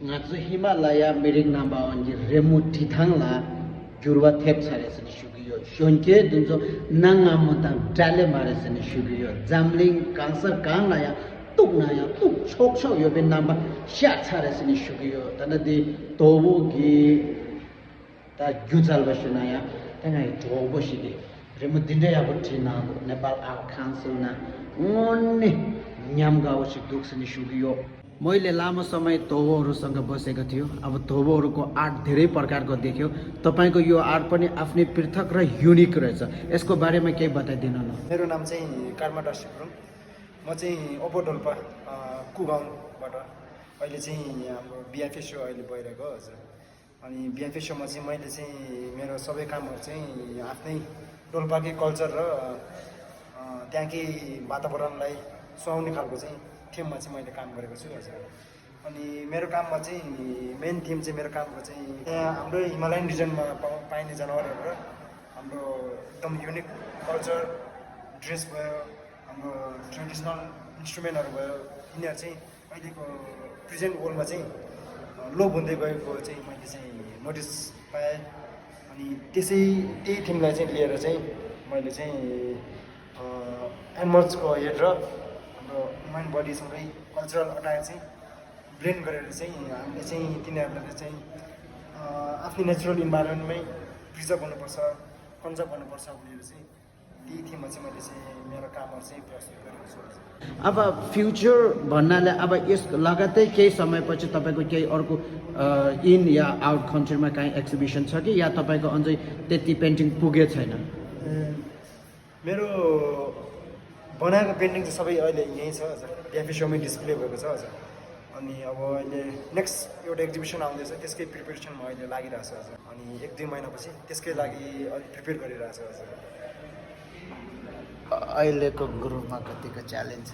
Ngaksu Himalaya miring namba onji remu tithangla gyurwa thep saresani shugiyo. Shonke dunzo nanga mutang dale maresani shugiyo. Zamling kangsar kangla ya tuk na ya tuk chok chok yobe namba shat saresani shugiyo. Tanda di tobu gi ta gyudzal bashuna ya tanga yi tobu shidi. Remu dindaya buti na Nepal Art Council na ngonni nyamga wasi duksani shugiyo. मैले लामो समय तोबोहरूसँग बसेको थियो। अब तोबोहरूको art धेरै प्रकारको देख्यो। तपाईको यो आर्ट पनि आफ्नै पृथक र युनिक रहेछ। यसको बारेमा केही बताइदिनु न। मेरो नाम चाहिँ कर्मटा सिप्रुङ। म चाहिँ ओपोडोल्पा कुगाउँबाट अहिले चाहिँ हाम्रो बिएफए सो अहिले भइरहेको हजुर। अनि बिएफए सोमा चाहिँ मैले चाहिँ मेरो सबै कामहरू चाहिँ आफ्नै डोल्पाकै कल्चर र त्यहाँकै वातावरणलाई सुहाउने खालको चाहिँ थिममा चाहिँ मैले काम गरेको छु हजुर। अनि मेरो काममा चाहिँ मेन थिम चाहिँ मेरो कामको चाहिँ त्यहाँ हाम्रो हिमालयन रिजनमा पाइने जनावरहरू र हाम्रो एकदम युनिक कल्चर ड्रेस भयो, हाम्रो ट्रेडिसनल इन्स्ट्रुमेन्टहरू भयो, यिनीहरू चाहिँ अहिलेको प्रेजेन्ट वर्ल्डमा चाहिँ लोप हुँदै गएको चाहिँ मैले चाहिँ नोटिस पाएँ। अनि त्यही थिमलाई चाहिँ लिएर चाहिँ मैले चाहिँ एनिमल्सको हेड र हाम्रो ह्युमन बडीसँगै कल्चरल अटायर चाहिँ ब्लेन्ड गरेर चाहिँ हामीले चाहिँ तिनीहरूलाई चाहिँ आफ्नो नेचुरल इन्भाइरोमेन्टमै प्रिजर्भ गर्नुपर्छ, कन्जर्भ गर्नुपर्छ भनेर चाहिँ त्यही थिममा चाहिँ मैले चाहिँ मेरो कामहरू चाहिँ प्रस्तुत गरेको छु। अब फ्युचर भन्नाले अब यस लगातार केही समयपछि तपाईको केही अर्को इन या आउट कन्ट्रीमा काहीँ एक्जिबिसन छ कि या तपाईको अझै त्यति पेन्टिङ पुगे छैन? मेरो बनाएको पेन्टिङ चाहिँ सबै अहिले यहीँ छ हजुर। बिएफए सोमै डिस्प्ले भएको छ हजुर। अनि अब अहिले नेक्स्ट एउटा एक्जिबिसन आउँदैछ, त्यसकै प्रिपेरेसनमा अहिले लागिरहेको छ हजुर। अनि 1-2 महिनापछि त्यसकै लागि अहिले प्रिपेयर गरिरहेको छ हजुर। अहिलेको ग्रुपमा कतिको च्यालेन्ज?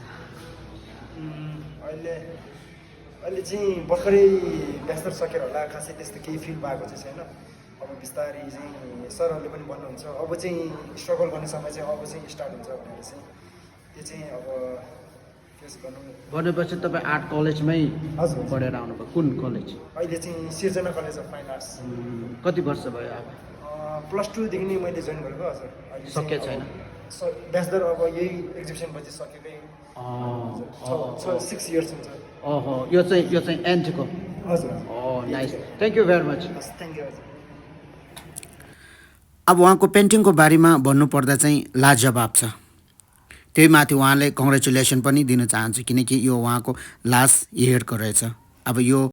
अहिले चाहिँ भर्खरै व्यस्त सकेर होला, खासै त्यस्तो केही फिल भएको चाहिँ छैन। अब बिस्तारै चाहिँ सरहरूले पनि भन्नुहुन्छ अब चाहिँ स्ट्रगल गर्ने समय चाहिँ अब चाहिँ स्टार्ट हुन्छ भनेर चाहिँ त्यो चाहिँ अब फेस गर्नु। भनेपछि तपाईँ आर्ट कलेजमै हजुर पढेर आउनुभयो? कुन कलेज? अहिले चाहिँ सिर्जना कलेज अफ फाइन आर्ट्स। कति वर्ष भयो अब? +2 देखि नै मैले जोइन गरेको हजुर। अहिले सके छैन? ब्याचलर अब यही एक्जिबिसन पछि सकेकै 6 इयर्स हुन्छ। ओहो, यो चाहिँ एन्डको? हजुर। Nice, thank you very much. Thank you हजुर। अब उहाँको पेन्टिङको बारेमा भन्नुपर्दा चाहिँ लाजवाब छ। त्यही माथि उहाँले कङ्ग्रेचुलेसन पनि दिन चाहन्छु, किनकि यो उहाँको लास्ट इयरको रहेछ। अब यो